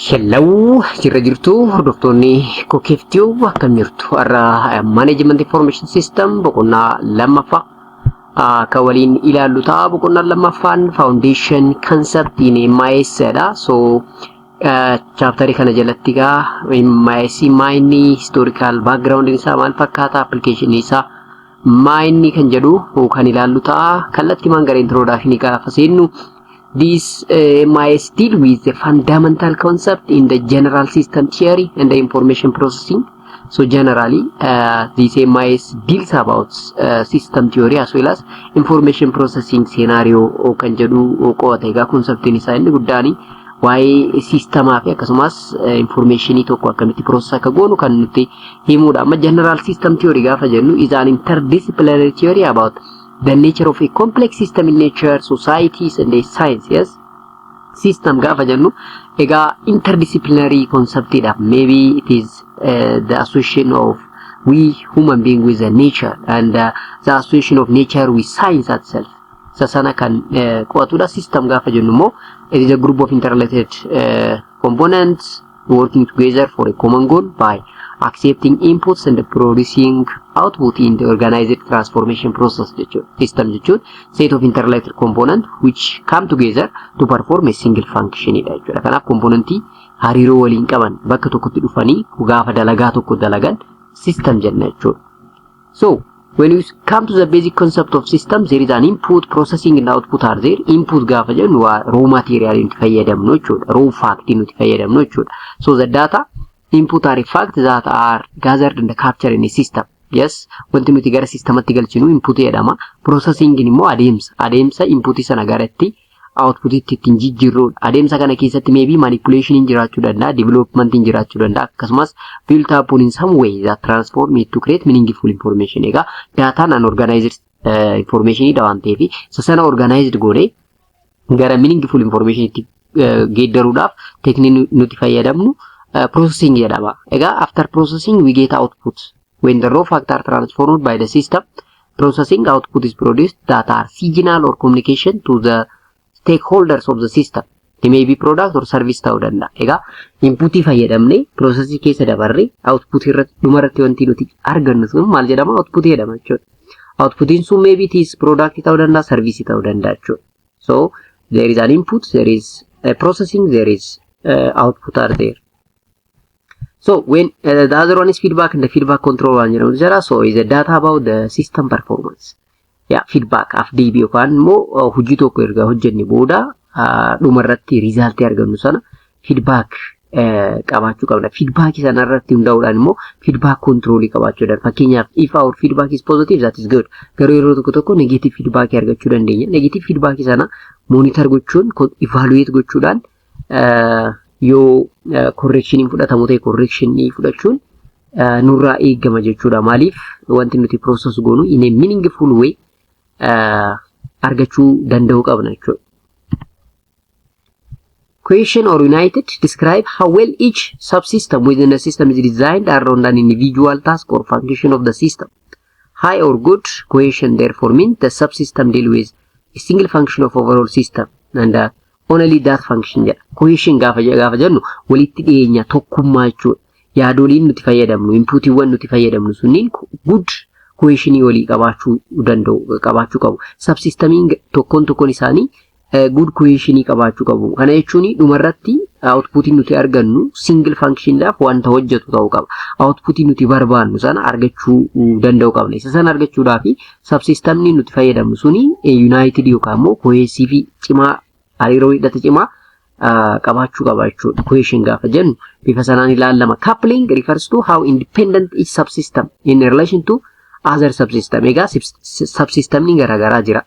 Hello, jirra jirtu hordoftoonni Kokeeftiyu, akkam jirtu? Har'a Management Information System boqonnaa lammaffaa kan waliin ilaallu ta'a. Boqonnaan lammaffaan Foundation Concept in MIS dha. So chapterii kana jalatti egaa MIS maayinni, historical background isaa maal fakkaata, application isaa maayinni kan jedhu kan ilaallu ta'a. Kallattiimaan gara introduction gaafa seennu, this MIS deal with the fundamental concept in the general system theory and the information processing. So generally, this MIS deals about system theory as well as information processing scenario kan jedhu qo'ata. Egaa conceptiin isaa inni guddaani waa'ee siistamaa fi akkasumas informationii tokko akkamitti process akka goonu kan nutti himudha. Amma general system theory gaafa jennu is an interdisciplinary theory about the nature of a complex system in nature, societies and the science. Yes. System gaafa jennu egaa interdisciplinary conceptidha. Maybe it is the association of we human being with the nature and the association of nature with science itself. Isa sana kan qo'atudha. System gaafa jennu immoo it is a group of interrelated components working together for a common goal by accepting inputs and producing output in the organized transformation process jechuudha. System jechuun set of interrelated component which come together to perform a single function dha jechuudha. Kanaaf componentii hariiroo waliin qaban bakka tokkotti dhufanii gaafa dalagaa tokko dalagan system jenna jechuudha. So when you come to the basic concept of system, there is an input, processing and output are there. Input gaafa jennu waa raw material nuti fayyadamnu jechuudha. Raw fact nuti fayyadamnu jechuudha. So the data input are facts that are gathered and captured in a system. Yes, wanti nuti gara sistematti galchinu input jedhama. Processing immoo adeemsa. Adeemsa inputii sana gara itti outputitti ittiin jijjiirrudha. Adeemsa kana keessatti maybe manipulation jiraachuu danda'a, development jiraachuu danda'a, akkasumas built up in some way that transform it to create meaningful information. Egaa daataan unorganized information dha waan ta'eef, isa sana organized goonee gara meaningful information itti geeddaruudhaaf teekniin nuti fayyadamnu processing jedhama. Egaa after processing we get output. When the raw fact are transformed by the system, processing, output is produced that are signal or communication to the stakeholders of the system. It may be product or service ta'uu danda'a. Egaa inputii fayyadamnee processii keessa dabarree output irratti dhumarratti wanti nuti argannu sun maal jedhama? Output jedhama jechuudha. Outputiin sun maybe it is product ta'uu danda'a, service ta'uu danda'a jechuudha. So there is an input, there is a processing, there is output are there. So when the other one is feedback and the feedback control waan jedhamu jira. So is a data about the system performance. Yeah, feedback FDB yookaan immoo hojii tokko erga hojjenne booda dhumarratti resultii argannu sana feedback qabaachuu qabna. Feedback sana irratti hundaa'uudhaan immoo feedback controlii qabaachuu dandeenya. Fakkeenyaaf, if our feedback is positive, that is good. Garuu yeroo tokko tokko negative feedback argachuu dandeenya. Negative feedback sana monitor gochuun, evaluate gochuudhaan, yoo correctioniin fudhatamu ta'e correctionii fudhachuun nurraa eegama jechuudha. Maaliif, wanti nuti process goonu in a meaningful way argachuu danda'uu qabna jechuudha. Cohesion or united describe how well each subsystem within the system is designed around an individual task or function of the system. High or good cohesion therefore means the subsystem deal with a single function of overall system and only that function jedha. Cohesion gaafa jennu walitti dhiyeenya, tokkummaa jechuudha. Yaadoliin nuti fayyadamnu, inputiiwwan nuti fayyadamnu sunniin good cohesionii walii qabaachuu danda'u, qabaachuu qabu. Subsystemiin tokkoon tokkoon isaanii good cohesionii qabaachuu qabu. Kana jechuun dhumarratti outputiin nuti argannu single functionidhaaf wanta hojjetu ta'uu qaba. Outputii nuti barbaannu sana argachuu danda'uu qabna. Isa sana argachuudhaaf subsystemni nuti fayyadamnu suni united yookaan immoo cohesive cimaa, hariiroo hidhata cimaa qabaachuu qaba jechuudha. Cohesion gaafa jennu bifa sanaan ilaalama. Coupling refers to how independent each subsystem in relation to other subsystem. Egaa subsystemni garaagaraa jira.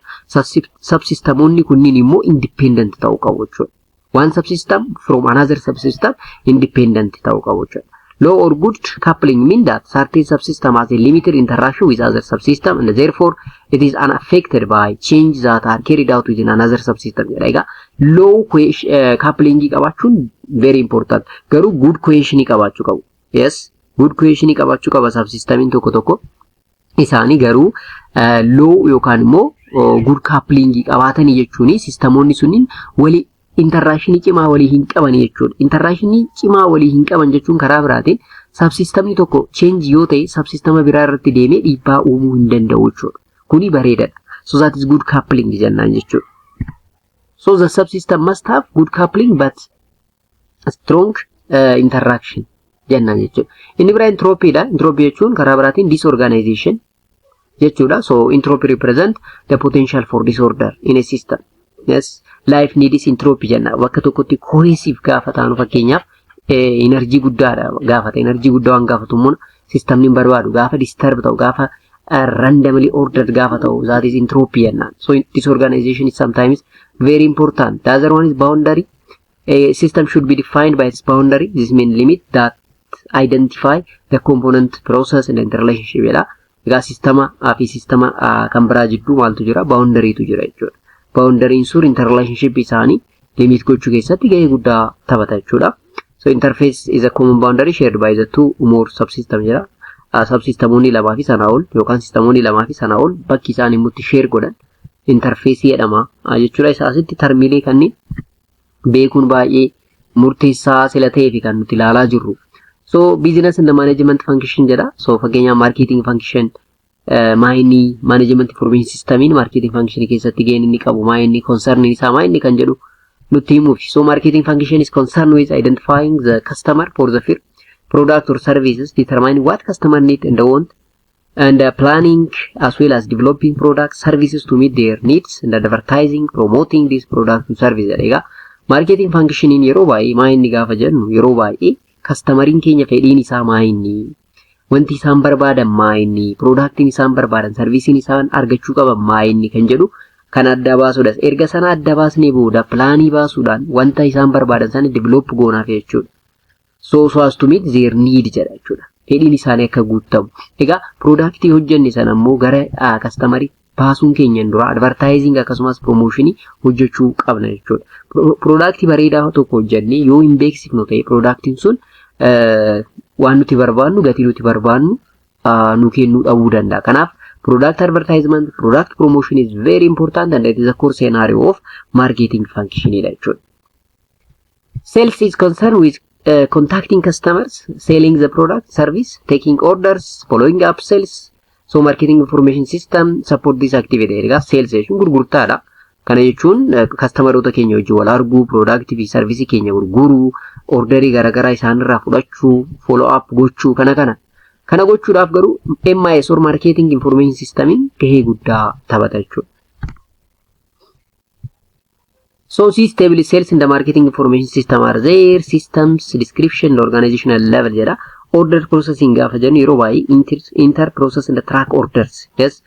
Subsystemoonni kunniin immoo independent ta'uu qabu jechuudha. One subsystem from another subsystem independent ta'uu qabu jechuudha. Low or good coupling mean that certain subsystem has a limited interaction with other subsystem and therefore it is unaffected by change that are carried out within another subsystem jedha. Egaa low coupling qabaachuun very important. Garuu good cohesion qabaachuu qabu. Yes, good cohesion qabaachuu qaba subsystemiin tokko tokko. Isaanii garuu low yookaan immoo good coupling qabaatanii jechuun sistemoonni sunniin wali Interactionii cimaa walii hin qaban jechuudha. Interactionii cimaa walii hin qaban jechuun karaa biraatiin subsystemni tokko change yoo ta'e subsystema biraa irratti deemee dhiibbaa uumuu hin danda'u jechuudha. Kuni bareedaadha. So that is good coupling jennaan jechuudha. So the subsystem must have good coupling but strong interaction jennaan jechuudha. Inni biraa entropyidha. Entropy jechuun karaa biraatiin disorganization jechuudha. So entropy represent the potential for disorder in a system. Yes, life needs entropy jenna. Bakka tokkotti cohesive gaafa taanu fakkeenyaaf energy guddaadha gaafata. Energy guddaa waan gaafatu immoo systemni hin barbaadu. Gaafa disturb ta'u, gaafa randomly ordered gaafa ta'u, that is entropy jennaan. So disorganization is sometimes very important. The other one is boundary. A system should be defined by its boundary. This mean limit that identify the component, process and interrelationship jedha. Egaa systema fi systema kan biraa jidduu maaltu jira? Boundarytu jira jechuudha. Boundaryin sun interrelationship isaanii limit gochuu keessatti gahee guddaa taphata jechuudha. So interface is a common boundary shared by the two more subsystem jedha. Subsystemoonni lamaa fi sanaa ol yookaan systemoonni lamaa fi sanaa ol bakki isaan immoo itti share godhan interface jedhama jechuudha. Isa asitti termiilee kanneen beekuun baay'ee murteessaa sila ta'ee fi kan nuti ilaalaa jirru. So business and management function jedha. So fakkeenyaaf marketing function maayinii management information systemiin marketing function keessatti gaheen inni qabu maayinii concern isaa maayinii kan jedhu nutti himuuf. So marketing function is concerned with identifying the customer for the firm, product or services, determining what customer need and want, and planning as well as developing product services to meet their needs and advertising, promoting this product and service jedha. Egaa marketing functioniin yeroo baay'ee maayinni gaafa jennu yeroo baay'ee customeriin keenya fedhiin isaa maayinni, wanti isaan barbaadan maayinni, productiin isaan barbaadan, serviceiin isaan argachuu qaban maayinni kan jedhu kan adda baasuudha. Erga sana adda baasnee booda planii baasuudhaan wanta isaan barbaadan sana develop goonaaf jechuudha. So as to meet their need jedha jechuudha. Fedhiin isaanii akka guutamu. Egaa productii hojjenne sana immoo gara customerii baasuun keenyan dura advertising akkasumas promotionii hojjechuu qabna jechuudha. Productii bareedaa tokko hojjennee yoo hin beeksifnu ta'e productiin sun waan nuti barbaannu gatii nuti barbaannu nu kennuu dhabuu danda'a. Kanaaf product advertisement, product promotion is very important and it is a core scenario of marketing function dha jechuudha. Sales is concerned with contacting customers, selling the product, service, taking orders, following up sales. So marketing information system support this activity. Egaa sales jechuun gurgurtaadha. Kana jechuun customeroota keenya wajjin wal arguu, product fi service keenya gurguruu, orderii garaagaraa isaanirraa fudhachuu, follow up gochuu kana kana. Kana gochuudhaaf garuu MIS or marketing information systemiin gahee guddaa taphata jechuudha. So this table is sales in the marketing information system are there, systems, description, organizational level jedha. Order processing gaafa jennu yeroo baay'ee enter process and track orders. Yes.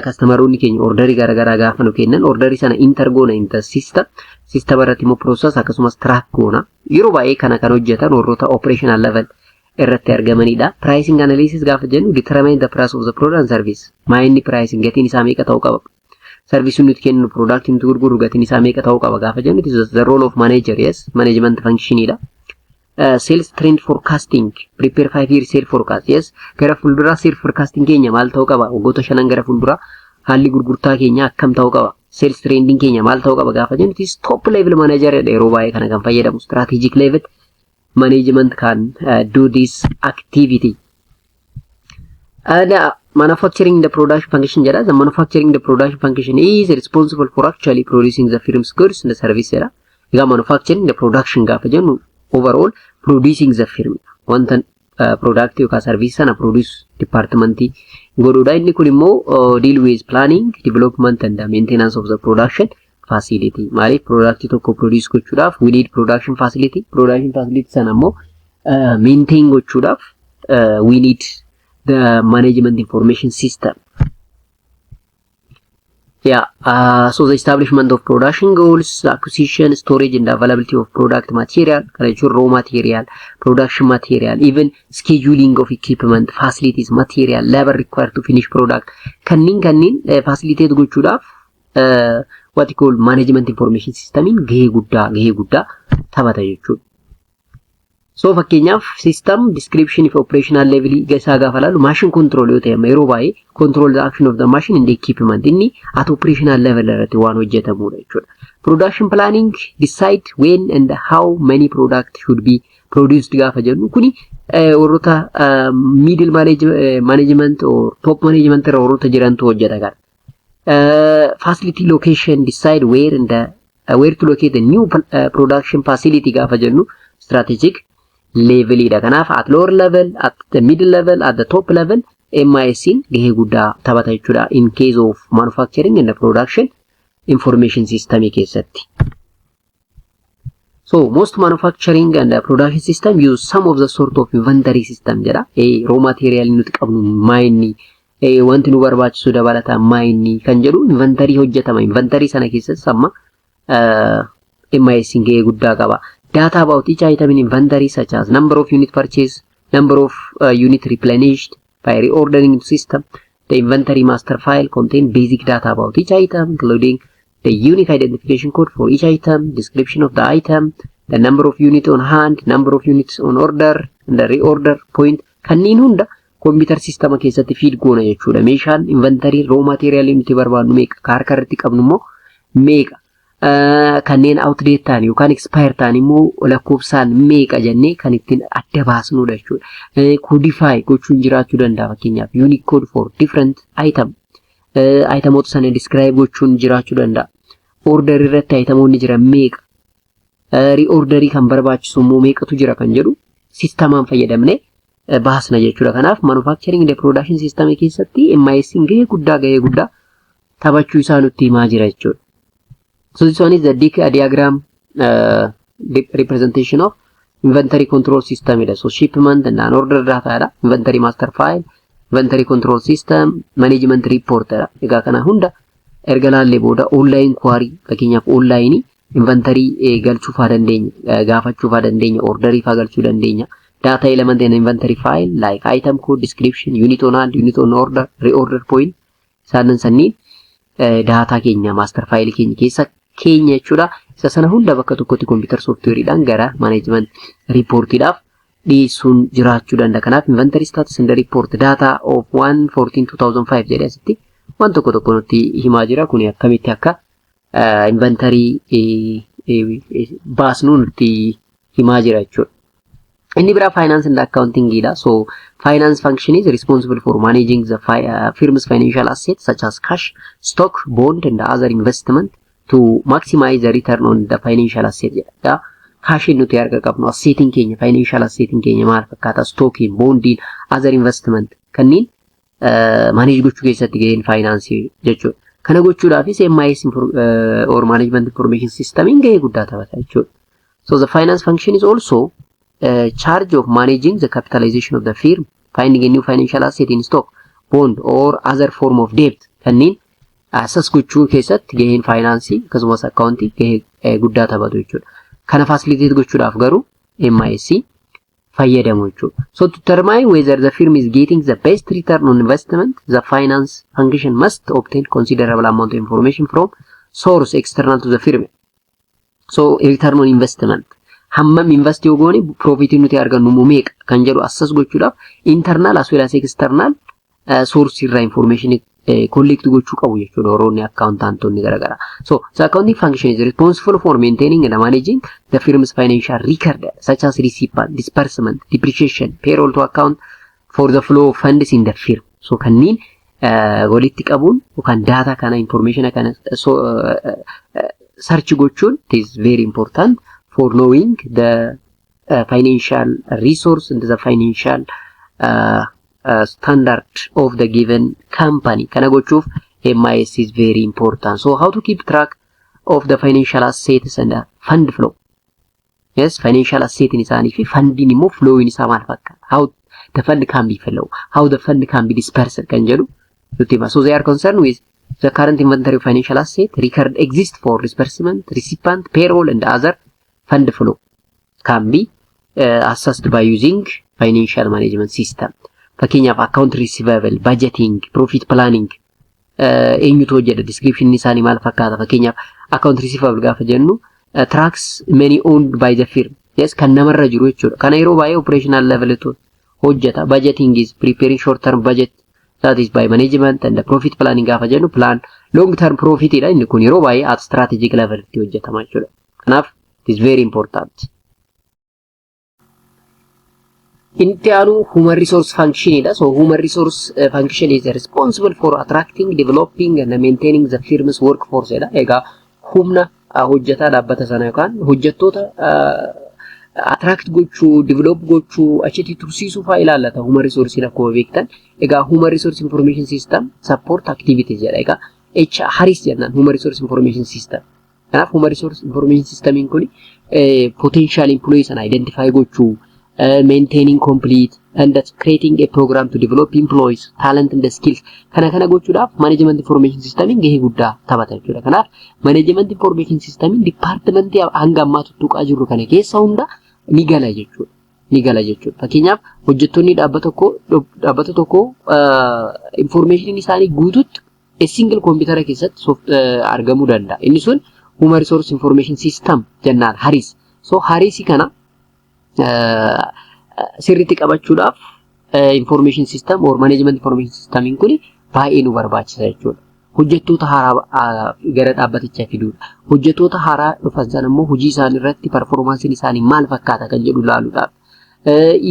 Customeroonni keenya orderii garaagaraa gaafa nu kennan orderii sana enter goona in the system. System irratti immoo process akkasumas track goona. Yeroo baay'ee kana kan hojjetan warroota operational level irratti argamanidha. Pricing analysis gaafa jennu determine the price of the product and service. Maayinni pricing gatiin isaa meeqa ta'uu qaba? Serviceiin nuti kennu, product nuti gurgurru gatiin isaa meeqa ta'uu qaba gaafa jennu it is the role of manager, yes, management functionidha. Sales trend forecasting, prepare 5 year sales forecast, yes, gara fuulduraa sales forecasting keenya maal ta'uu qaba, waggoota 5 gara fuulduraa haalli gurgurtaa keenya akkam ta'uu qaba, sales trending keenya maal ta'uu qaba gaafa jennu it is top level manager yeroo baay'ee kana kan fayyadamu. Strategic level management can do this activity. And manufacturing the production function jedha. The manufacturing the production function is responsible for actually producing the firm's goods and the service jedha. Egaa manufacturing the production gaafa jennu overall producing the firm wanta product yookaan service sana produce departmentii godhuudha. Inni kun immoo deal with planning, development and the maintenance of the production facility. Maaliif product tokko produce gochuudhaaf we need production facility. Production facility sana immoo maintain gochuudhaaf we need the management information system. Yeah, so the establishment of production goals, acquisition, storage and availability of product material, kana jechuun raw material, production material, even scheduling of equipment, facilities, material, labor required to finish product. Kanneen facilitate gochuudhaaf what you call management information systemiin gahee guddaa taphata jechuudha. So fakkeenyaaf, system description fi operational level isaa gaafa ilaallu, machine control yoo ta'e, yeroo baay'ee control the action of the machine and the equipment, inni at operational level irratti waan hojjetamudha jechuudha. Production planning decide when and how many product should be produced gaafa jennu, kuni warroota middle management or top management irra warroota jirantu hojjeta kana. Facility location decide where and where to locate the new production facility gaafa jennu, strategic levelidha. Kanaaf at lower level, at the middle level, at the top level MIS gahee guddaa taphata jechuudha in case of manufacturing and production information system keessatti. So most manufacturing and production system use some of the sort of inventory system jedha. Raw material nuti qabnu maayinni, wanti nu barbaachisu dabalataan maayinni kan jedhu inventory hojjetama. Inventory sana keessatti amma MIS gahee guddaa qaba. Data about each item in inventory, such as number of unit purchase, number of unit replenished by reordering system. The inventory master file contain basic data about each item, including the unique identification code for each item, description of the item, the number of units on hand, number of units on order, and the reorder point. Kanneen hunda computer system keessatti feed goona jechuudha. Meeshaan inventory raw material nuti barbaadnu meeqa, ka harka irratti qabnu immoo meeqa, kanneen outdate ta'an yookaan expire ta'an immoo lakkoofsaan meeqa jennee kan ittiin adda baasnudha jechuudha. Codify gochuun jiraachuu danda'a, fakkeenyaaf unique code for different item. Itemoota sana describe gochuun jiraachuu danda'a. Order irratti itemoonni jiran meeqa? Reorderii kan barbaachisu immoo meeqatu jira kan jedhu systemaan fayyadamnee baasna jechuudha. Kanaaf manufacturing and production system keessatti MIS gahee guddaa taphachuu isaa nutti himaa jira jechuudha. So this one is the diagram representation of inventory control system dha. So shipment and an order data dha. Inventory master file, inventory control system, management report dha. Egaa kana hunda erga laallee booda, online query, fakkeenyaaf online inventory galchuu faa dandeenya, gaafachuu faa dandeenya, orderii faa galchuu dandeenya. Data element in inventory file like item code, description, unit on hand, unit on order, reorder point, isaanan sanniin data keenya master file keenya keessa keenya jechuudha. Isa sana hunda bakka tokkotti computer softwareidhaan gara management reportiidhaaf dhiyeessuun jiraachuu danda'a. Kanaaf inventory status and report data of 1/14/2005 jedhee asitti waan tokko tokko nutti himaa jira. Kuni akkamitti akka inventory baasnu nutti himaa jira jechuudha. Inni biraa finance and accounting dha. So finance function is responsible for managing the firm's financial assets such as cash, stock, bond and other investment to maximize the return on the financial asset jedha. Cashiin nuti harka qabnu, assetiin keenya, financial assetiin keenya maal fakkaata, stockiin, bondiin, other investment kanneen manage gochuu keessatti gaheen finance jechuudha. Kana gochuudhaafis MIS or management information system gahee guddaa taphata jechuudha. So the finance function is also charge of managing the capitalization of the firm, finding a new financial asset in stock, bond or other form of debt kanneen assess gochuu keessatti gaheen finance akkasumas accounting gahee guddaa taphatu jechuudha. Kana facilitate gochuudhaaf garuu MIS fayyadamu jechuudha. So to determine whether the firm is getting the best return on investment, the finance function must obtain considerable amount of information from source external to the firm. So return on investment, hammam invest yoo goone profitii nuti argannu immoo meeqa kan jedhu assess gochuudhaaf internal as well as external source irraa information collect gochuu qabu jechuudha warroonni accountantonni garaagaraa. So the accounting function is responsible for maintaining and managing the firm's financial record such as receipt, disbursement, depreciation, payroll to account for the flow of funds in the firm. So kanneen walitti qabuun yookaan data kana, information kana search gochuun, it is very important for knowing the financial resource and the financial standard of the given company. Kana gochuuf MIS is very important. So how to keep track of the financial assets and the fund flow? Yes, financial asset isaanii fi fundiin immoo flowing isaa maal fakkaata? How the fund can be flow, how the fund can be dispersed kan jedhu nutti hima. So they are concerned with the current inventory of financial asset, record exist for disbursement, recipient, payroll and other fund flow can be assessed by using financial management system. Fakkeenyaaf account receivable, budgeting, profit planning eenyutu hojjedha, description isaanii maal fakkaata? Fakkeenyaaf account receivable gaafa jennu, tracks money owned by the firm. Yes, kan namarra jiru jechuudha. Kana yeroo baay'ee operational level hojjeta. Budgeting is preparing short term budget, that is by management, and the profit planning gaafa jennu plan long term profit dha. Inni kun yeroo baay'ee at strategic level itti hojjetama jechuudha. Kanaaf it is very important. Inni itti aanu human resource function dha. So human resource function is responsible for attracting, developing and maintaining the firm's workforce dha. Egaa humna hojjetaa dhaabbata sana yookaan hojjettoota attract gochuu, develop gochuu, achitti tursiisuu fa'aa ilaallata human resource akkuma beektan. Egaa human resource information system support activities jedha. Egaa HRIS jennaan human resource information system. Kanaaf human resource information systemiin kun potential employee sana identify gochuu, maintaining complete and creating a program to develop employees talent and skills, kana kana gochuudhaaf management information systemiin gahee guddaa taphata jechuudha. Kanaaf management information systemiin departmentii hanga ammaa tuttuqaa jirru kana keessa hunda ni gala jechuudha. Ni gala jechuudha. Fakkeenyaaf, hojjettoonni dhaabbata tokko information isaanii guututti a single computer keessatti argamuu danda'a. Inni sun human resource information system jennaan, HRIS. So HRIS kana sirriitti qabachuudhaaf information system or management information systemiin kun baay'ee nu barbaachisa jechuudha. Hojjettoota haaraa gara dhaabbatichaa fiduudha. Hojjettoota haaraa dhufan sana immoo hojii isaanii irratti performanceiin isaanii maal fakkaata kan jedhu ilaaluudhaaf.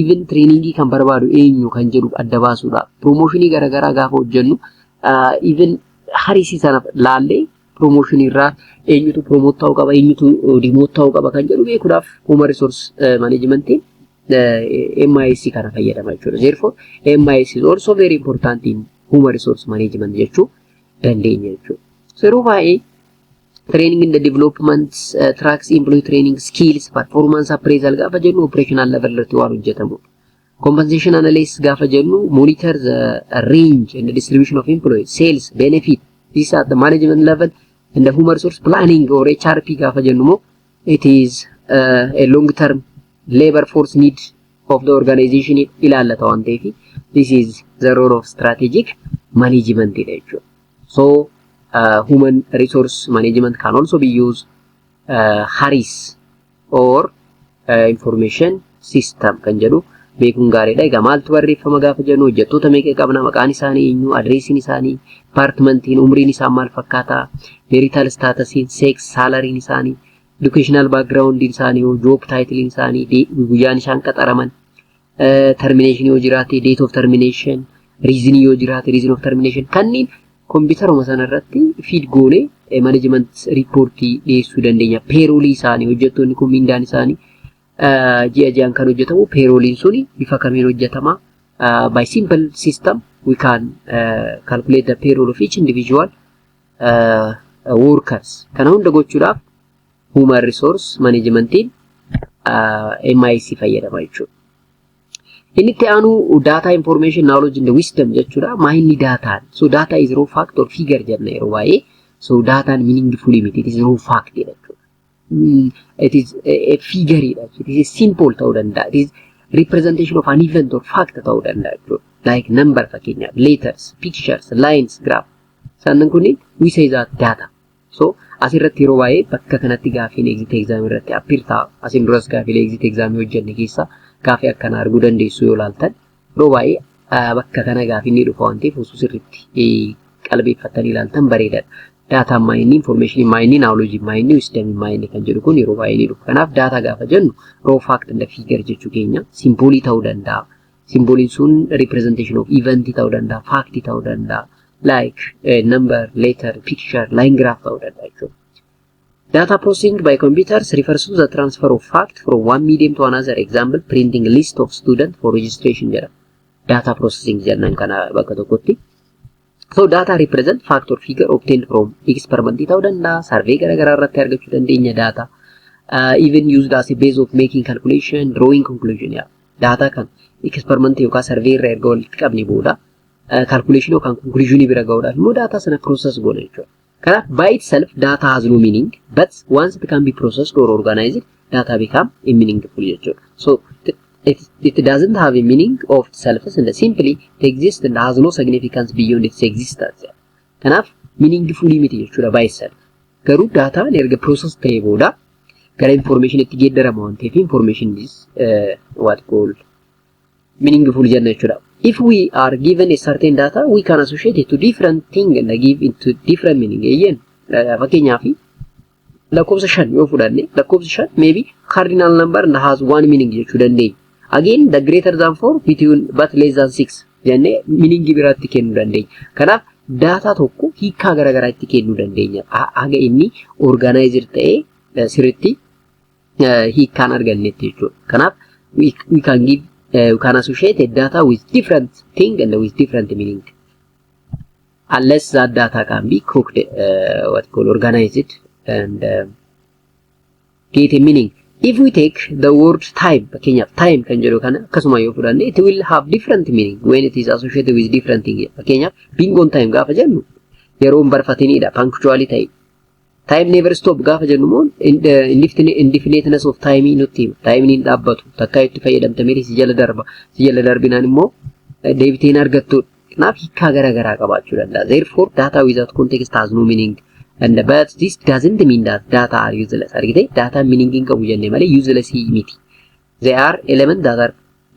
Even trainingii kan barbaadu eenyu kan jedhu adda baasuudhaaf. Promotionii garaagaraa gaafa hojjennu even HRISii sana laallee promotionii irraa eenyutu promote ta'uu qaba, eenyutu demote ta'uu qaba kan jedhu beekuudhaaf human resource managementiin MIS kana fayyadama jechuudha. Therefore, MIS is also very important in human resource management jechuu dandeenya jechuudha. So yeroo baay'ee training in the development tracks employee training, skills, performance appraisal gaafa jennu operational level irratti waan hojjetamudha. Compensation analysis gaafa jennu monitor the range and the distribution of employees, sales, benefit. These are the management level, and the human resource planning or HRP gaafa jennu immoo it is a long term labor force need of the organization ilaallata waan ta'eef this is the role of strategic management dha jechuudha. So human resource management can also be used HRIS or information system kan jedhu beekuun gaariidha. Egaa maaltu barreeffama gaafa jennu, hojjettoota meeqa qabna, maqaan isaanii eenyu, addressiin isaanii, departmentiin, umriin isaa maal fakkaata, marital statusiin, sex, salaryiin isaanii, educational backgroundiin isaanii, job titleiin isaanii, guyyaan isaan qaxaraman, termination yoo jiraate, date of termination, reason yoo jiraate, reason of termination, kanneen kompiitaruma sana irratti feed goonee management reportii dhiyeessuu dandeenya. Payrollii isaanii, hojjettoonni kun mindaan isaanii ji'a ji'aan kan hojjetamu, payrolliin suni bifa kamiin hojjetama? By simple system we can calculate the payroll of each individual workers. Kana hunda gochuudhaaf human resource managementiin MIS fayyadama jechuudha. Inni itti aanu data, information, knowledge and wisdom jechuudha. Maa inni daataan? So data is raw fact or figure jenna yeroo baay'ee. So daataan meaningful miti. It is raw fact jechuudha. It is a figure dha. It is a simple ta'uu danda'a. It is representation of an event or fact ta'uu danda'a jechuudha. Like number fakkeenyaaf, letters, pictures, lines, graph. Isaan kunniin we say that data. So asirratti yeroo baay'ee bakka kanatti gaafiin exit exam irratti appear ta'a. Asin duras gaafiilee exit exam hojjenne keessaa gaafii akkana arguu dandeessu yoo ilaaltan, yeroo baay'ee bakka kana gaafiin ni dhufa waan ta'eef osoo sirriitti qalbeeffattanii ilaaltan bareedaadha. Daataan maa inni, information maa inni, knowledge maa inni, wisdom maa inni kan jedhu kun yeroo baay'ee ni dhufa. Kanaaf daataa gaafa jennu raw fact and figure jechuu keenya. Symbolii ta'uu danda'a. Symboliin sun representation of event ta'uu danda'a, fact ta'uu danda'a. Like number, letter, picture, line graph ta'uu danda'a jechuudha. Data processing by computers refers to the transfer of fact from one medium to another. Example, printing list of student for registration jedha. Data processing jennaan kana bakka tokkotti. So data represent fact or figure obtained from experiment ta'uu danda'a, survey garaagaraa irratti argachuu dandeenya data. Even used as a base of making calculation, drawing conclusion yaa. Data kan experiment yookaan survey irraa erga walitti qabne booda calculation yookaan conclusion bira gahuudhaaf immoo data sana process goona jechuudha. Kanaaf by itself data has no meaning, but once it can be processed or organized, data become a meaningful jechuudha. So it doesn't have a meaning of itself and simply it exists and has no significance beyond its existence. Kanaaf meaningful miti jechuudha by itself. Garuu daataan erga process ta'ee booda gara information itti geeddarama waan ta'eef information is what called meaningful jenna jechuudha. If we are given a certain data, we can associate it to different thing and give it to different meaning. Eeyyeen, fakkeenyaaf lakkoofsa 5 yoo fudhanne, lakkoofsi 5 maybe cardinal number and has one meaning jechuu dandeenya. Again, the greater than 4 between but less than 6 jennee meaning biraatti kennuu dandeenya. Kanaaf daataa tokko hiikaa garaagaraa itti kennuu dandeenya. Haga inni organized ta'ee sirriitti hiikkaan argannetti jechuudha. Kanaaf we can give we can associate a data with different thing and with different meaning, unless that data can be cooked, what call organized and get a meaning. If we take the word time, fakkeenyaaf time kan jedhu kana akkasuma yoo fudhanne, it will have different meaning when it is associated with different thing. Fakkeenyaaf being on time gaafa jennu yeroo hin barfatinidha, punctually ta'e. Time never stop gaafa jennu immoo indefiniteness of time nutti hima. Time hin dhaabbatu, takkaa itti fayyadamtamee si jala darba, si jala darbinaan immoo deebitee hin argattudha. Kanaaf hiikkaa garaa garaa qabaachuu danda'a. Therefore, data without context has no meaning. And but this doesn't mean that data are useless. Argite, data meaning hin qabu jenne malee useless miti. They are elements that are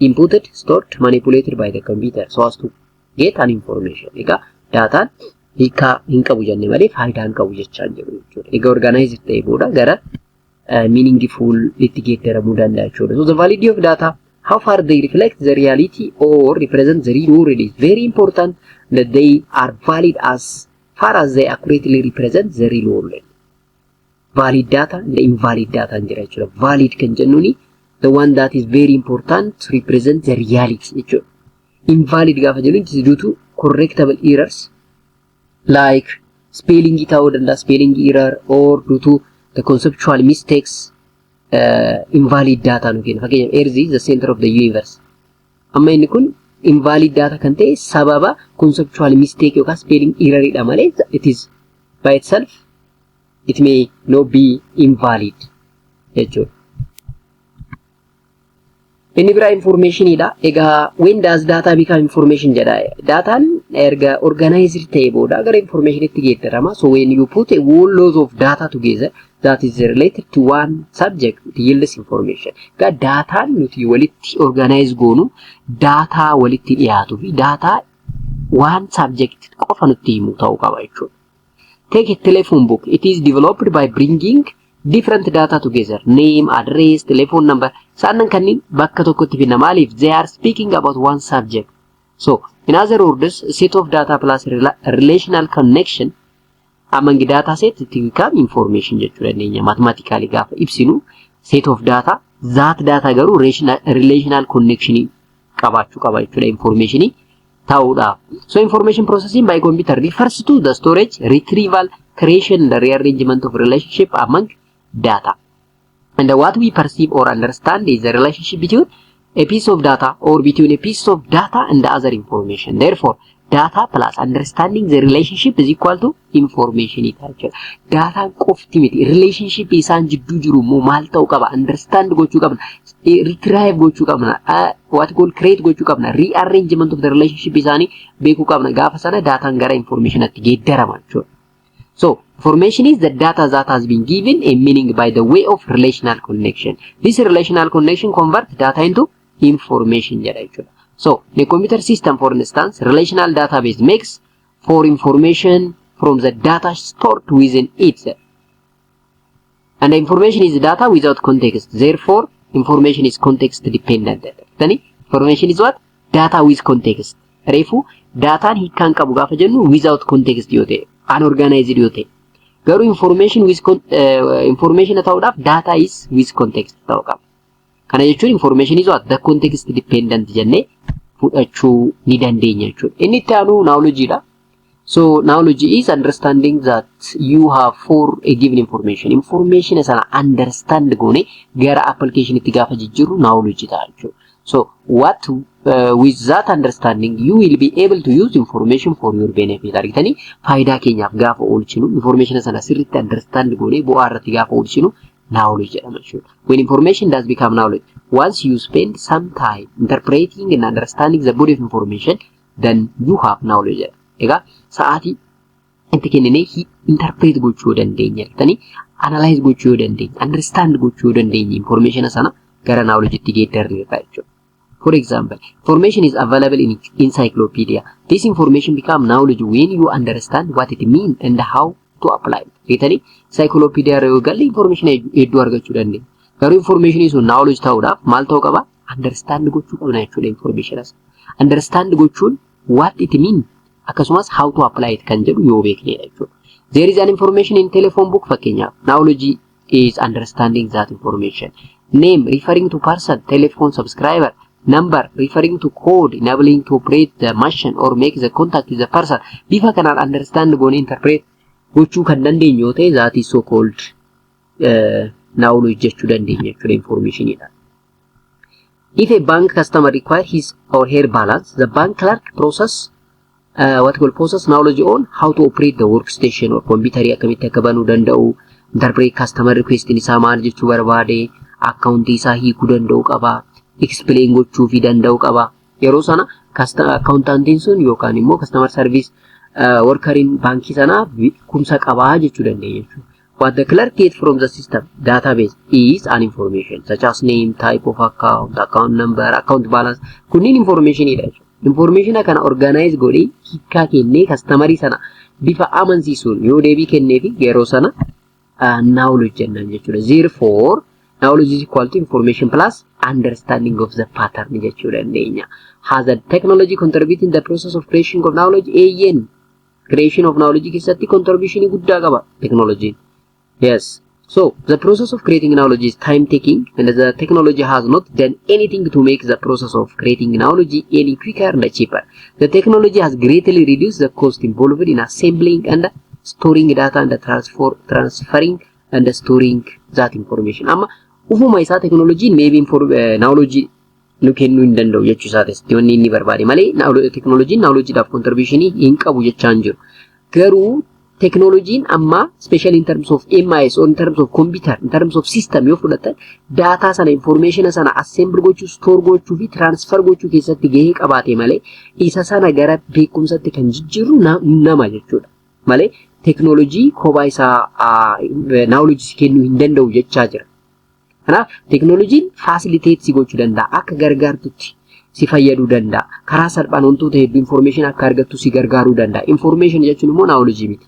inputted, stored, manipulated by the computer so as to get an information. Egaa daataan hiikaa hin qabu jenne malee faayidaa hin qabu jechaa hin jiru jechuudha. Egaa organized ta'e booda gara meaningful itti geeddaramuu danda'a jechuudha. So the validity of data, how far they reflect the reality or represent the real world, is very important that they are valid as far as they accurately represent the real world. Valid data and invalid data jira jechuudha. Valid kan jennuuni the one that is very important to represent the reality jechuudha. Invalid gaafa jennu, it is due to correctable errors like spelling ta'uu danda'a, spelling error, or due to the conceptual mistakes invalid data nu kenna. Fakkeenyaaf, Earth is the center of the universe. Amma inni kun invalid data kan ta'e sababa conceptual mistake yookaan spelling error dha malee it is by itself it may not be invalid jechuudha. Inni biraa informationidha. Egaa when does data become information jedha. Daataan erga organized ta'e booda gara informationitti geeddarama. So when you put a whole lot of data together that is related to one subject, it yields information. Egaa daataan nuti walitti organize goonu daataa walitti dhiyaatuu fi daataa one subject qofa nutti himu ta'uu qaba jechuudha. Take a telephone book. It is developed by bringing different data together. Name, address, telephone number. Isaan kanneen bakka tokkotti finna. Maaliif? They are speaking about one subject. So, in other words, set of data plus relational connection among data set, it become information jechuu dandeenya. Mathematically gaafa ibsinu, set of data, that data garuu relational connection qabaachuu qaba jechuudha informationii ta'uudhaaf. So information processing by computer refers to the storage, retrieval, creation and the rearrangement of relationship among data. And what we perceive or understand is the relationship between a piece of data or between a piece of data and the other information. Therefore, data plus understanding the relationship is equal to information jechuudha. Daataan qofti miti. Relationship isaan jidduu jiru immoo maal ta'uu qaba? Understand gochuu qabna. Retrieve gochuu qabna. What call create gochuu qabna. Rearrangement of the relationship isaanii beekuu qabna. Gaafa sana daataan gara informationatti geeddarama jechuudha. So, information is the data that has been given a meaning by the way of relational connection. This relational connection convert data into information jedha jechuudha. So, in a computer system, for instance, relational database makes for information from the data stored within it. And the information is data without context. Therefore, information is context dependent. Tani, information is what? Data with context. Reefu daataan hiikkaan qabu gaafa jennu without context yoo ta'e, unorganized yoo ta'e. Garuu information with information ta'uudhaaf data is with context ta'uu qaba. Kana jechuun information is what? The context dependent jennee fudhachuu ni dandeenya jechuudha. Inni itti aanu knowledge dha. So knowledge is understanding that you have for a given information. Information sana understand goone gara application itti gaafa jijjiirru knowledge ta'a jechuudha. So what with that understanding you will be able to use information for your benefit. Argitanii, faayidaa keenyaaf gaafa oolchinu, information sana sirriitti understand goone bu'aa irratti gaafa oolchinu knowledge jedhama jechuudha. When information does become knowledge, once you spend some time interpreting and understanding the body of information, then you have knowledge jedha. Egaa sa'aatii itti kenninee interpret gochuu dandeenya jettanii analyze gochuu yoo dandeenye, understand gochuu yoo dandeenye, information sana gara knowledge'itti geeddarreerra jechuudha. For example, information is available in encyclopedia. This information become knowledge when you understand what it means and how to apply it. Beetanii encyclopedia irra yoo galle information hedduu argachuu dandeenya. Garuu information sun knowledge ta'uudhaaf maal ta'uu qaba? Understand gochuu qabna jechuudha information sana. Understand gochuun what it mean akkasumas how to apply it kan jedhu yoo beeknedha jechuudha. There is an information in telephone book, fakkeenyaaf. Knowledge is understanding that information. Name referring to person, telephone subscriber, number referring to code enabling to operate the machine or make the contact with the person. Bifa kanaan understand goonee interpret gochuu kan dandeenyu yoo ta'e, that is so called knowledge jechuu dandeenya jechuudha informationidha. If a bank customer require his or her balance, the bank clerk process what will process knowledge on how to operate the workstation or computer, akkamitti akka banuu danda'u, interpret customer request isaa maal jechuu barbaade, akkaawuntii isaa hiikuu danda'u qaba, explain gochuufii danda'u qaba. Yeroo sana accountantiin sun yookaan immoo customer service workeriin baankii sanaa beekumsa qabaa jechuu dandeenya jechuudha. What the clerk get from the system database is an information such as name, type of account, account number, account balance. Kunniin informationidha jechuudha. Information kana organize godhee hiikkaa kennee customerii sana bifa amansiisuun yoo deebii kenneefi yeroo sana knowledge jennaan jechuudha. Therefore, knowledge is equal to information plus understanding of the pattern jechuu dandeenya. Has the technology contributed in the process of creation of knowledge? Eeyyeen, creation of knowledge keessatti contribution guddaa qaba technology. Yes. So the process of creating knowledge is time taking, and the technology has not done anything to make the process of creating knowledge any quicker and cheaper. The technology has greatly reduced the cost involved in assembling and storing data and transferring and storing that information. Amma ufuma isaa teknooloojiin maybe knowledge nu kennuu hin danda'u jechuu isaati wanni inni barbaade malee teknooloojiin knowledgeedhaaf contribution hin qabu jechaa hin jiru. Garuu teknooloojiin amma special in terms of MIS or in terms of computer, in terms of system yoo fudhatan, daataa sana, information sana assemble gochuu, store gochuu fi transfer gochuu keessatti gahee qabaate malee isa sana gara beekumsatti kan jijjiirru nama jechuudha. Malee teknooloojii kophaa isaa knowledge kennuu hin danda'u jechaa jira. Kanaaf teknooloojiin facilitate si gochuu danda'a, akka gargaartutti si fayyaduu danda'a. Karaa salphaan wantoota hedduu information akka argattu si gargaaruu danda'a. Information jechuun immoo knowledge miti.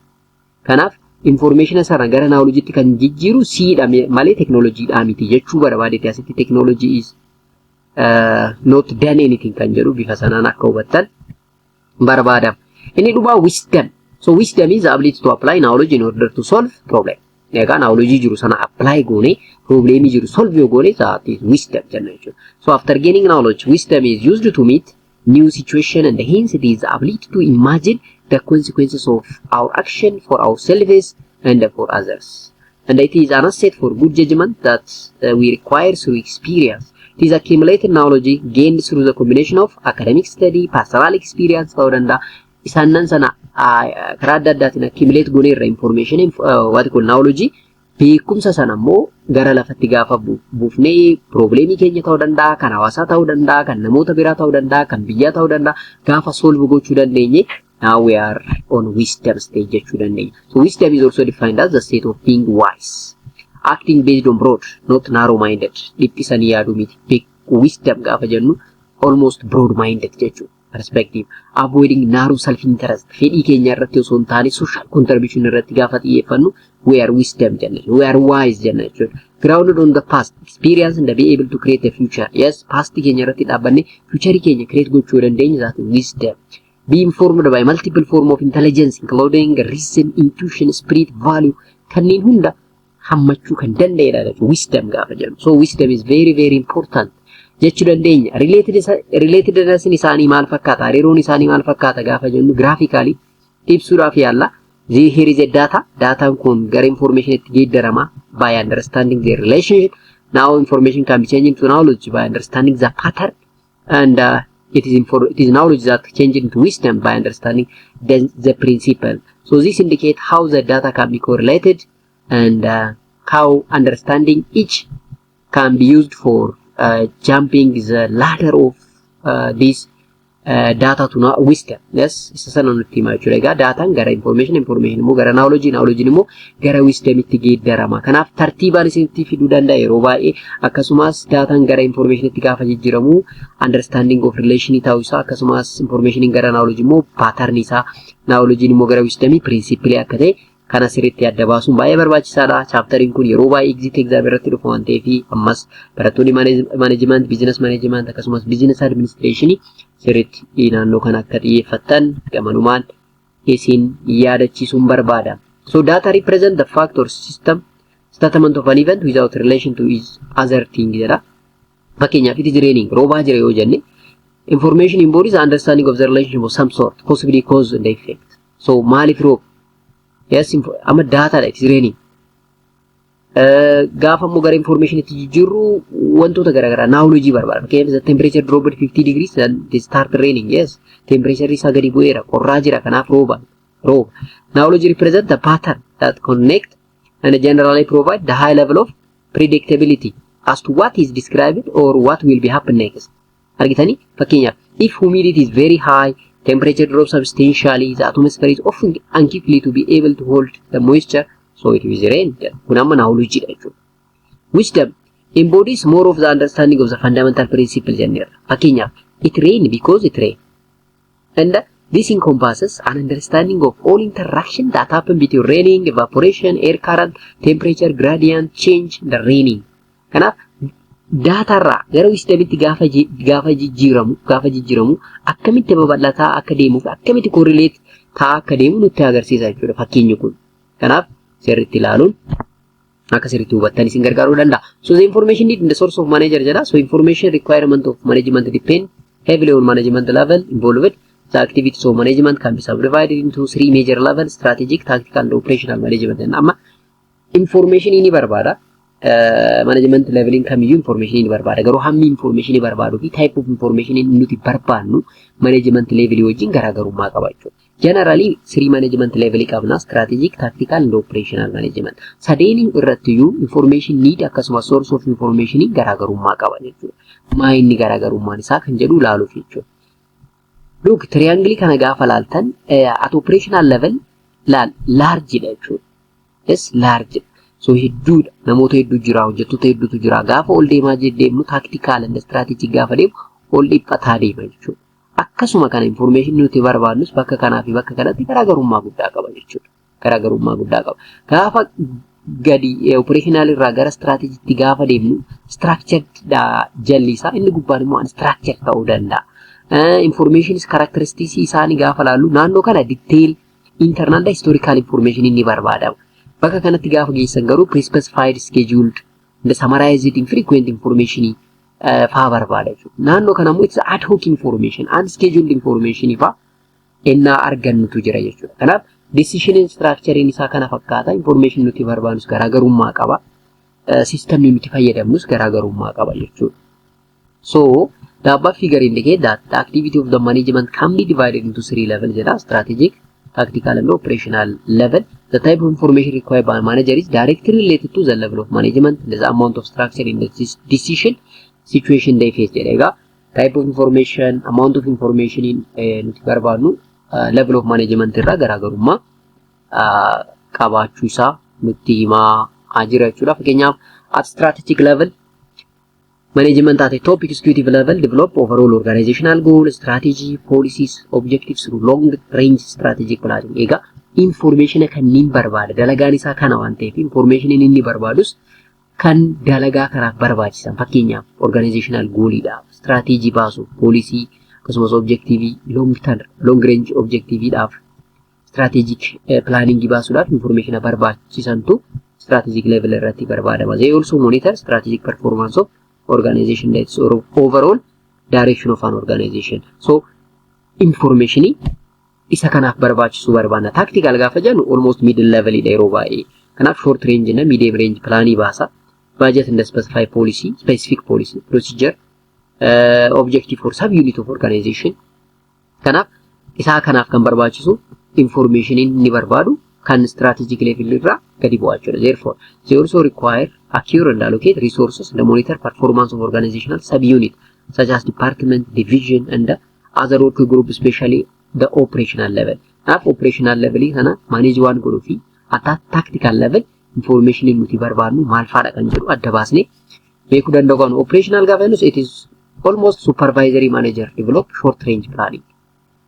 Kanaaf information sana gara knowledgeetti kan jijjiiru siidha malee teknooloojiidhaa miti jechuu barbaadeeti. Asitti technology is not done anything kan jedhu bifa sanaan akka hubattan barbaadama. Inni dhumaa wisdom. So wisdom is the ability to apply knowledge in order to solve problem. Egaa knowledge jiru sana apply goone problemii jiru solve yoo goone, that is wisdom jenna jechuudha. So after gaining knowledge, wisdom is used to meet new situation, and hence it is the ability to imagine the consequences of our action for ourselves and for others. And it is an asset for good judgment that we require through experience. It is accumulated knowledge gained through the combination of academic study, personal experience ta'uu danda'a. Isaanan sana karaa adda addaatiin accumulate goonee irra information, what call knowledge, beekumsa sana immoo gara lafatti gaafa buufnee problemii keenya ta'uu danda'a, kan hawaasaa ta'uu danda'a, kan namoota biraa ta'uu danda'a, kan biyyaa ta'uu danda'a, gaafa solve gochuu dandeenye, now we are on wisdom stage jechuu dandeenya. So wisdom is also defined as the state of being wise, acting based on broad, not narrow minded. Dhiphisanii yaaduu miti. Wisdom gaafa jennu almost broad minded jechuudha. Perspective, avoiding narrow self interest, fedhii keenya irratti osoo hin taane social contribution irratti gaafa xiyyeeffannu, we are wisdom jenna, we are wise jenna jechuudha. Grounded on the past experience and be able to create the future. Yes, past keenya irratti dhaabbanne future keenya create gochuu dandeenya, that wisdom. Be informed by multiple form of intelligence, including reason, intuition, spirit, value, kanneen hunda hammachuu kan danda'edha jechuudha wisdom gaafa jennu. So wisdom is very very important jechuu dandeenya. Relatedness isaanii maal fakkaata? Hariiroon isaanii maal fakkaata gaafa jennu graphically ibsuudhaaf yaalla. Here is a data. Daataan kun gara information itti geeddarama by understanding the relationship. Now information can be changed into knowledge by understanding the pattern, and it is knowledge that changes into wisdom by understanding the principle. So this indicate how the data can be correlated and how understanding each can be used for jumping the ladder of this Data to wisdom. Yes, isa sana nutti hima jechuudha. Egaa daataan gara information, information immoo gara knowledge, knowledge immoo gara wisdomitti geeddarama. Kanaaf tartiibaan isinitti fiduu danda'a yeroo baay'ee. Akkasumas daataan gara informationitti gaafa jijjiiramu understanding of relation ta'uu isaa, akkasumas information gara knowledge immoo pattern isaa, knowledge immoo gara wisdomii principle akka ta'e kana sirriitti adda baasuun baay'ee barbaachisaadha. Chapteriin kun yeroo baay'ee exit exam irratti dhufa waan ta'eef ammas barattoonni management, business management akkasumas business administration sirriitti naannoo kana akka xiyyeeffattan gamanumaan isin yaadachiisuun barbaada. So data represent the fact or system statement of an event without relation to is other thing jedha. Fakkeenyaaf, it is raining, roobaa jira yoo jenne, information embodies understanding of the relationship of some sort, possibly cause and effect. So maaliif rooba? Yes, amma daataadha, it is raining. Gaafa immoo gara information itti jijjiirru wantoota garaagaraa knowledge barbaada. Fakkeenyaaf, the temperature dropped 50 degrees, then it start raining. Yes, temperature isaa gadi bu'eera, qorraa jira, kanaaf rooba. Rooba. Knowledge represent the pattern that connect and generally provide the high level of predictability as to what is described or what will be happen next. Argitanii, fakkeenyaaf, if humidity is very high, temperature drops substantially, the atmosphere is often unlikely to be able to hold the moisture, so it is rain. Kun amma knowledge dha jechuudha. Wisdom embodies more of the understanding of the fundamental principle jenneerra. Fakkeenyaaf, it rain because it rain. And this encompasses an understanding of all interaction that happen between raining, evaporation, air current, temperature gradient, change, the raining. Kanaaf daataarraa gara wisdomitti gaafa jijjiiramu akkamitti babal'ataa akka deemuu fi akkamitti correlate ta'aa akka deemu nutti agarsiisa jechuudha fakkeenyi kun. Kanaaf sirriitti ilaaluun akka sirriitti hubattan isin gargaaruu danda'a. So the information need in the source of manager jedha. So information requirement of management depend heavily on management level involved. The activities of management can be subdivided into three major levels: strategic, tactical and operational management. Amma information ni barbaada. Management leveliin kamiyyuu information ni barbaada. Garuu hammi information barbaaduu fi type of information nuti barbaannu management levelii wajjin garaagarummaa qaba jechuudha. Generally three management levelii qabna: strategic, tactical and operational management. Sadeen irrattiyyuu information need akkasumas source of information garaagarummaa qaba jechuudha. Maa inni garaagarummaan isaa kan jedhu ilaaluuf jechuudha. Look, triangle kana gaafa laaltan at operational level laal, large dha jechuudha. Yes, large. So hedduudha. Namoota hedduu jira, hojjettoota hedduutu jira. Gaafa ol deemaa deemnu, tactical and strategic gaafa deemu ol dhiphataa deema jechuudha. Akkasuma kana information nuti barbaadnus bakka kanaa fi bakka kanatti garaagarummaa guddaa qaba jechuudha. Garaagarummaa guddaa qaba. Gaafa gadi operational irraa gara strategiitti gaafa deemnu structured jalli isaa, inni gubbaan immoo unstructured ta'uu danda'a. Information characteristics isaanii gaafa laallu naannoo kana detail internal historical information inni barbaadama. Bakka kanatti gaafa geessan garuu pre-specified, scheduled and summarized in frequent information faa barbaada jechuudha. Naannoo kana immoo it's ad hoc information, unscheduled information faa ennaa argannutu jira jechuudha. Kanaaf decision structurein isaa kana fakkaata. Information nuti barbaadnus garaagarummaa qaba. Systemni nuti fayyadamnus garaagarummaa qaba jechuudha. So the above figure indicate that the activity of the management can be divided into three levels jedha: strategic, tactical and operational level. The type of information required by manager is directly related to the level of management and the amount of structure in the decision situation they face jedha. Egaa type of information, amount of information nuti barbaadnu level of management irraa garaagarummaa qabaachuu isaa nutti himaa jira jechuudha. Fakkeenyaaf, at strategic level, management at a top executive level develop overall organizational goal, strategy, policies, objectives through long range strategic planning. Egaa information kanneen barbaada. Dalagaan isaa kana waan ta'eef information inni barbaadus kan dalagaa kanaaf barbaachisan, fakkeenyaaf organizational goaliidhaaf, strategy baasuuf, policy akkasumas objective, long term, long range objectiveidhaaf, strategic planning baasuudhaaf information barbaachisantu strategic level irratti barbaadama. They also monitor strategic performance of organization, that's overall direction of an organization. So information isa kanaaf barbaachisu barbaanna. Tactical gaafa jennu almost middle level dha yeroo baay'ee. Kanaaf short range na medium range planii baasa. Budget and specify policy, specific policy, procedure, objective for sub unit of organization. Kanaaf isaa kanaaf kan barbaachisu information inni barbaadu kan strategic level irraa gadi bu'aa jechuudha. Therefore, they also require accurate and allocate resources and monitor performance of organizational subunit such as department, division and other work group, especially the operational level. Kanaaf operational level kana manage waan godhuu fi at tactical level information nuti barbaadnu maal faadha kan jedhu adda baasnee beekuu danda'u qabna. Operational gaafa jennus, it is almost supervisory manager develop short range planning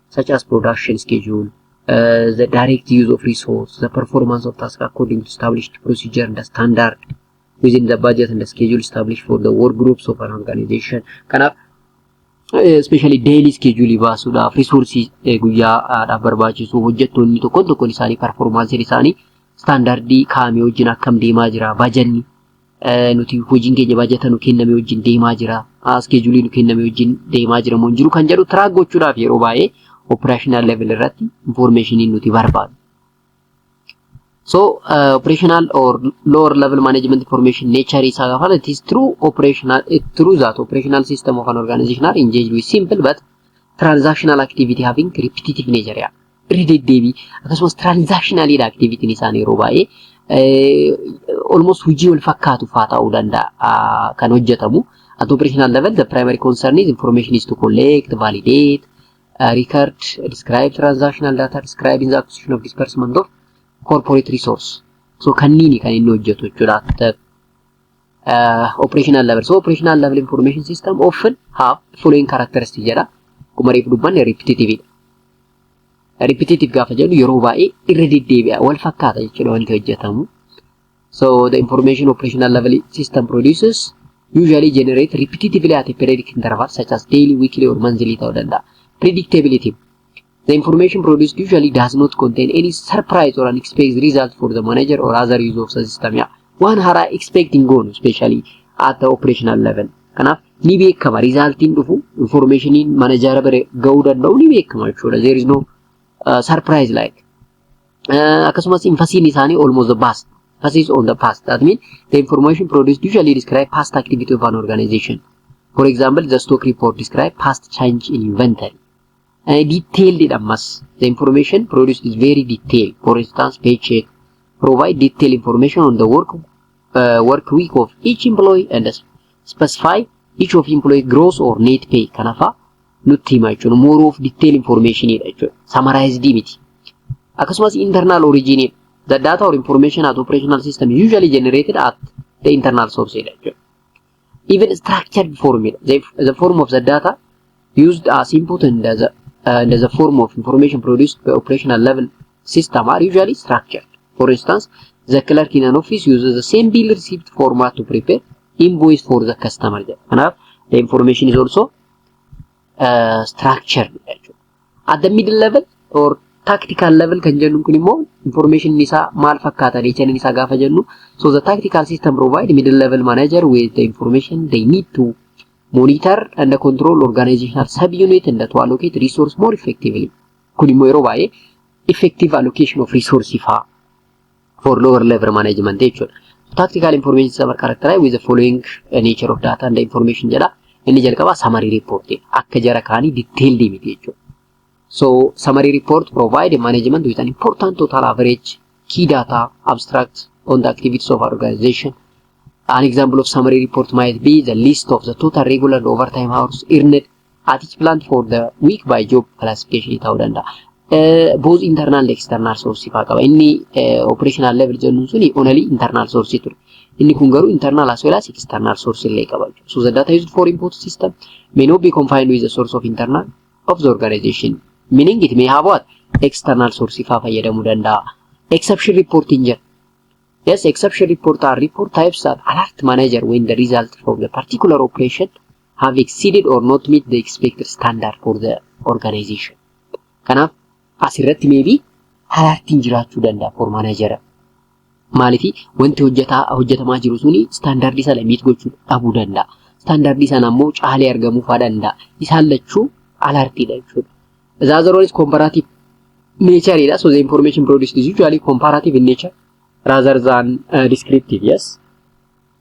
such as production schedule, the direct use of resource, the performance of task according to established procedure and the standard within the budget and the schedule established for the work groups of an organization. Kanaaf especially daily schedule baasuudhaaf, resource guyyaadhaaf barbaachisu, hojjettoonni tokkoon tokkoon isaanii performance isaanii standardii kaa'ame wajjin akkam deemaa jira, bajanni nuti hojiin keenya bajata nu kenname wajjin deemaa jira, schedule nu kenname wajjin deemaa jira moo hin jiru kan jedhu track gochuudhaaf yeroo baay'ee operational level irratti information nuti barbaadu. So operational or lower level management information nature isaa gaafa, it is true operational it true that operational system of an organization are engaged with simple but transactional activity having repetitive nature. Yaa, irra deddeebii akkasumas transactional activity isaan yeroo baay'ee almost hojii wal fakkaatu faa ta'uu danda'a kan hojjetamu. At operational level, the primary concern is information is to collect, validate, record, describe transactional data, describing the acquisition of disbursement of corporate resource. So kanniini kan inni hojjetu jechuudha. At operational level. So operational level information system often have following characteristics jedha. Akkuma reefu dubbanne, repetitive dha. Repetitive gaafa jennu yeroo baay'ee irra deddeebi'a, wal fakkaata jechuudha wanti hojjetamu. So the information operational level system produces usually generate repetitively at a periodic interval such as daily, weekly or monthly ta'uu danda'a. Predictability. The information produced usually does not contain any surprise or unexpected result for the manager or other use of the system. Yeah. Waan haaraa expecting goonu, especially at the operational level. Kanaaf ni beekama, resultiin dhufu, informationiin managera bira gahuu danda'u ni beekama jechuudha. There is no surprise like. Akkasumas emphasiin isaanii almost the past. Emphasis on the past. That means the information produced usually describe past activity of an organization. For example, the stock report describe past change in inventory. Detailed ammas. The information produced is very detailed. For instance, paycheck provide detailed information on the work week of each employee and specify each of employee gross or net pay. Kanafa nutti hima jechuudha. More of detailed information dha jechuudha. Summarized miti. Akkasumas internal origin. The data or information at operational system usually generated at the internal source dha jechuudha. Even structured form. The form of the data used as input and the form of information produced by operational level system are usually structured. For instance, the clerk in an office uses the same bill receipt format to prepare invoice for the customer. Kanaaf the information is also structured jechuudha. At the middle level or tactical level kan jennu kun immoo information isaa maal fakkaata nature isaa gaafa jennu, so the tactical system provide middle level manager with the information they need to monitor and control organizational subunit and to allocate resource more effectively. Kun immoo yeroo baay'ee effective allocation of resource faa for lower level management jechuudha. Tactical information system are characterized with the following nature of data and information jedha. Inni jalqabaa summary report, akka jara kaanii detailed miti jechuudha. So summary report provide management with an important total, average, key data abstract on the activities of our organization. An example of summary report might be the list of the total regular and overtime hours earned at each plant for the week by job classification ta'uu danda'a. Both internal and external source faa qaba. Inni operational level jennuun suni only internal source ture. Inni kun garuu internal as well as external source illee qaba. So the data used for input system may not be confined with the source of internal of the organization. Meaning it may have what? External source faa fayyadamuu danda'a. Exception reporting jira. Yes, exception report are report types that alert manager when the result from the particular operation have exceeded or not meet the expected standard for the organization. Kanaaf asirratti maybe alertiin jiraachuu danda'a for manager. Maaliif wanti hojjetamaa jiru suni standardii sana meet gochuu dhabuu danda'a. Standardii sana immoo caalee argamuu faa danda'a. Isaan lachuu alertiidha jechuudha. The other one is comparative nature dha. So the information produced is usually comparative in nature rather than descriptive. Yes.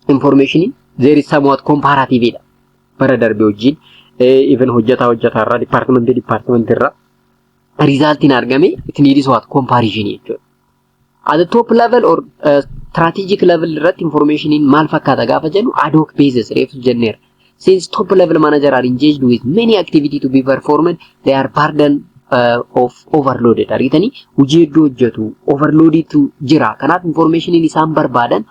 Information there is somewhat comparative dha. Bara darbe wajjin, even hojjetaa hojjetaa irraa, departmentii departmentii irraa resultiin argame, it needs what? Comparison jechuudha. At the top level or strategic level irratti informationiin maal fakkaata gaafa jennu, ad hoc basis reefu jenneera. Since top level manager are engaged with many activity to be performed, they are burden of overloaded. Argitanii, hojii hedduu hojjetu, overloaditu jira. Kanaaf informationiin isaan barbaadan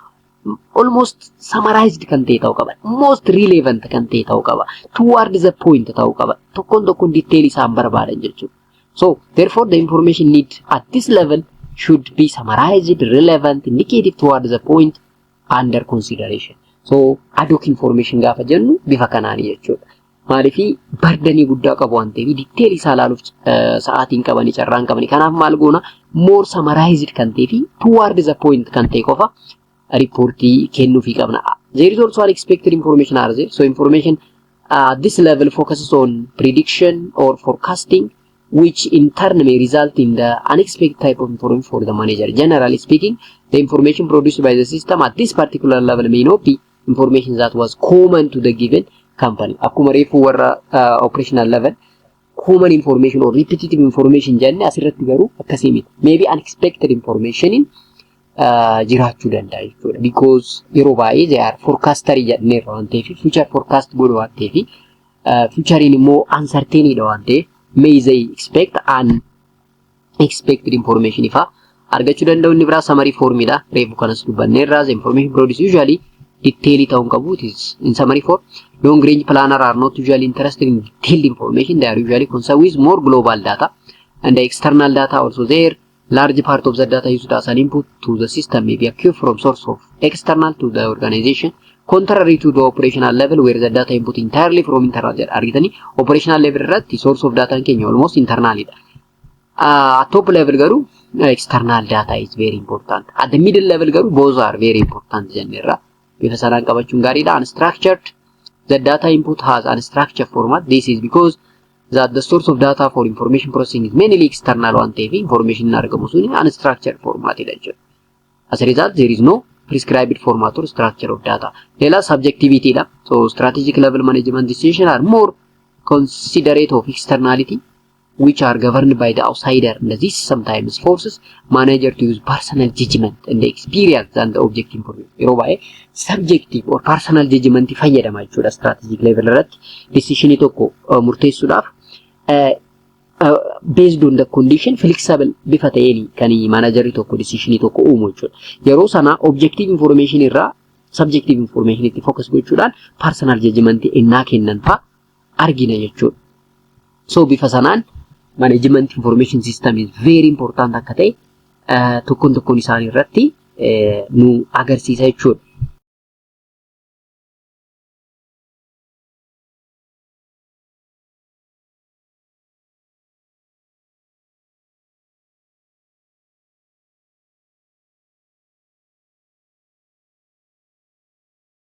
almost summarized kan ta'e ta'uu qaba. Most relevant kan ta'e ta'uu qaba. Toward the point ta'uu qaba. Tokkoon tokkoon detail isaan barbaadan jechuudha. So therefore the information need at this level should be summarized, relevant, indicative toward the point under consideration. So ad hoc information gaafa jennu bifa kanaani jechuudha. Maaliifii burdenii guddaa qabu waan ta'eef detail isaa ilaaluuf sa'aatiin qabanii, carraan qabanii. Kanaaf maal goona? More summarized kan ta'ee fi toward the point kan ta'e qofa riippoortii kennuufii qabna. There is also unexpected information are there. So information at this level focuses on prediction or forecasting, which in turn may result in the unexpected type of information for the manager. Generally speaking, the information produced by the system at this particular level may not be information that was common to the given company. Akkuma reefu warra operational level common information or repetitive information jenne, asirratti garuu akkasii miti. Maybe unexpected information jiraachuu danda'a jechuudha. Because yeroo baay'ee they are forecaster jedhaneerra waan ta'eef, future forecast godhu waan ta'eef, futurein immoo uncertainty dha waan ta'eef, may they expect unexpected information ifaa argachuu danda'u. Inni biraa summary formidha. Reefu kanas dubbanneerra. The information produced usually detail ta'uu hin qabu. It is in summary form. Long range planner are not usually interested in detailed information. They are usually concerned with more global data and the external data also there. Large part of the data used as an input to the system may be acquired from source of external to the organization, contrary to the operational level where the data input entirely from internal jedha. Argitanii, operational level irratti source of data keenya almost internal dha. At top level garuu external data is very important. At the middle level garuu both are very important jenneerra. Bifa sanaan qabachuun gaariidha. Unstructured, the data input has unstructured format. This is because that the source of data for information processing is mainly external waan ta'eef, information argamu suni unstructured format dha jechuudha. As a result, there is no prescribed format or structure of data. ሌላ subjectivity dha. So strategic level management decision are more considerate of externality which are governed by the outsider, and this sometimes forces manager to use personal judgment and experience than the objective information. Yeroo baay'ee subjective or personal judgment fayyadama jechuudha strategic level irratti decisionii tokko murteessuudhaaf, based on the condition, flexible bifa ta'een kan managerri tokko decisionii tokko uumu jechuudha. Yeroo sana objective information irraa subjective information itti focus gochuudhaan personal judgment innaa kennan fa'a argina jechuudha. So bifa sanaan management information system is very important akka ta'e tokkoon tokkoon isaanii irratti nu agarsiisa jechuudha.